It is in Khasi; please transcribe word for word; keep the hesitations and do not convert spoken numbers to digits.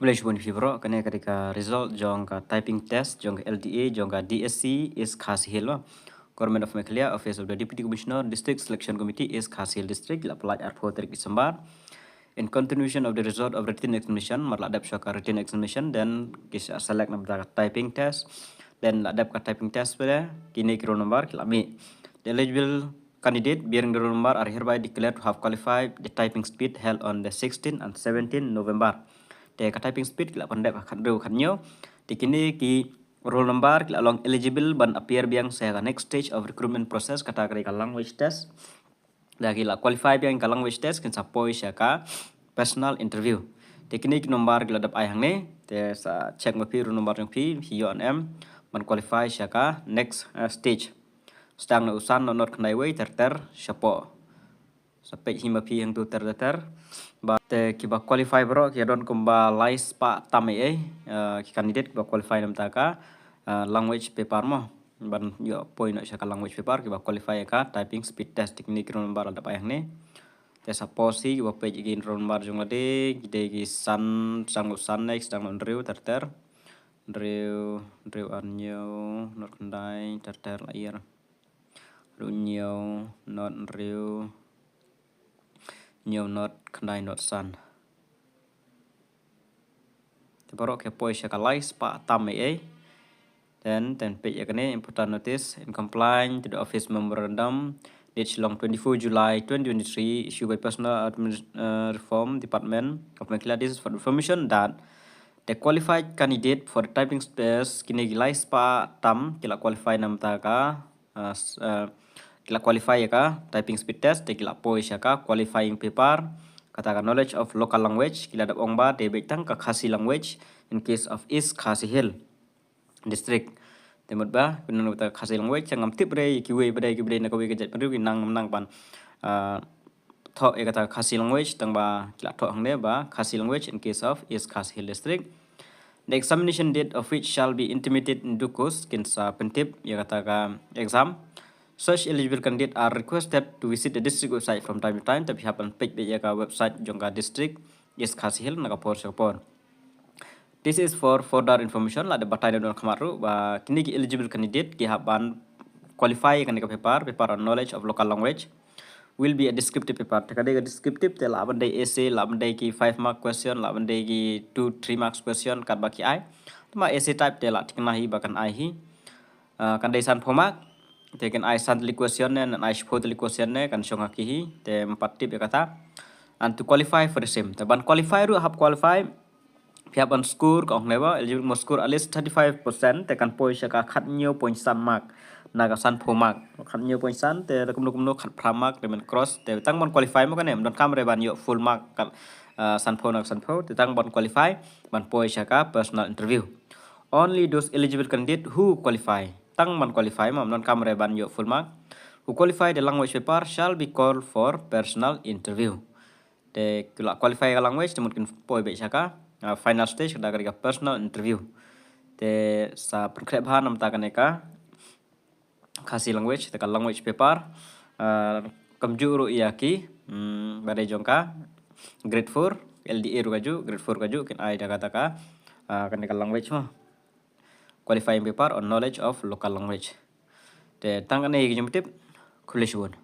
Khublei shibun ïa phi baroh, kane ka dei ka result jong ka typing test jong ka L D A jong ka D S C East Khasi Hills, Government of Meghalaya, Office of the Deputy Commissioner, District Selection Committee, East Khasi Hills District, la pyllait arphew tarik December. In continuation of the result of written examination, mar la dep shuwa ka written examination, then ki sa select na bynta ka typing test, then la dep ka typing test pat, kine ki roll number ki la mih. The eligible candidate bearing the roll number are hereby declared to have qualified the typing speed held on the sixteen and seventeen November. Te ka typing speed ki la pyndep ha khathynriew khathynñiew. Te kine ki roll number ki la long eligible ban appear biang sha ka next stage of recruitment process, kata ka dei ka language test. Da ki la qualify biang ka language test, kin sa poi sha ka personal interview. Te kine ki number ki la dep ai hangne, te sa check ma phi roll number jong phi, phi ïoh ne em ban qualify sha ka next, eh, stage. Sdang na u san nod nod khyndai wei ter ter shapoh. Sa peit hi ma phi hangtu ter ter ter. Ba te kiba qualify baroh ki don kumba lai spah tam ei ei, eh, ki candidate kiba qualify na bynta ka, eh, language paper mo. Ban ïoh poi noh sha ka language paper, kiba qualify ïa ka typing speed test, te kine ki roll number la dep ai hangne. Te sa pause hi, kiba peit ïa ki roll number jong lade, ki dei ki san, sdang u san ne, sdang u hynriew ter ter. Hynriew, hynriew ar hynñiew, nod khyndai ter ter la ïa. Hynriew hynñiew, nod hynriew, hynñiew nod khyndai nod san. Te baroh ki poi sha ka lai spah tam ei ei. Then, then peit ïa kane, important notice, in complying to the office memorandum dated Shillong, twenty-four July twenty twenty-three, issued by Personnel Admin-, uh, Reform Department of Meghalaya. This is for information that the qualified candidate for the typing test, kine ki lai spah tam ki la qualify na bynta ka, uh, s-, uh, ki la qualify ïa ka typing speed test, te ki la poi sha ka qualifying paper, kata ka knowledge of local language, ki la dep ong ba dei beit tang ka Khasi language in case of East Khasi Hills District. Te mut ba, pynban na bynta ka Khasi language, ngam tip re, kiwei pat de, kiba dei na kawei ka jaitbynriew ki nang, nang ban, ah, thoh ïa kata ka Khasi language, tang ba ki la thoh hangne ba Khasi language in case of East Khasi Hills District. The examination date of which shall be intimated in due course, kin sa pyntip ïa kata ka exam. Such eligible candidate are requested to visit the district website from time to time, te phi hap ban peit beit ïa ka website jong ka district East Khasi Hills na ka por sha ka por. This is for further information, la dep batai na don khmat ruh ba kine ki eligible candidate ki hap ban qualify ïa kane ka paper, paper on knowledge of local language. Will be a descriptive paper. Te ka dei ka descriptive, te lah ban dei essay, lah ban dei ki five mark question, lah ban dei ki two, three marks question, katba ki ai. Te ma essay type te lah thikna hi ba kan ai hi. Ah, kan dei sanphew mark. Te kan ai san tylli question ne, kan ai shiphew tylli question ne, kan shong ha ki hi. Te ym pat tip ïa kata. And to qualify for the same. Te ban qualify ruh hap qualify. Phi hap ban score, ka ong ne ba, eligible must score at least thirty-five percent, te kan poi sha ka khathynñiew point san mark na ka sanphew mark. Khathynñiew point san, te kumno kumno khatphra mark, te men cross, te tang ban qualify mo kane, ym donkam re ban ïoh full mark ka, ah, sanphew na ka sanphew, te tang ban qualify, ban poi sha ka personal interview. Only those eligible candidate who qualify, tang ban qualify mo, ym donkam re ban ïoh full mark, who qualify the language paper shall be called for personal interview. Te ki la qualify ka language, te mut kin poi beit sha ka, ah, final stage, kata ka dei ka personal interview. Te sa pynkhreh bha na bynta kane ka Khasi language, te ka language paper, ah, kumjuh ruh ïa ki, hmm, ba dei jong ka grade four, L D A ruh kajuh, grade four kajuh, kin ai da kata ka, ah, kane ka language mo. Qualifying paper on knowledge of local language. Te tang kane ki jingtip, khublei shibun.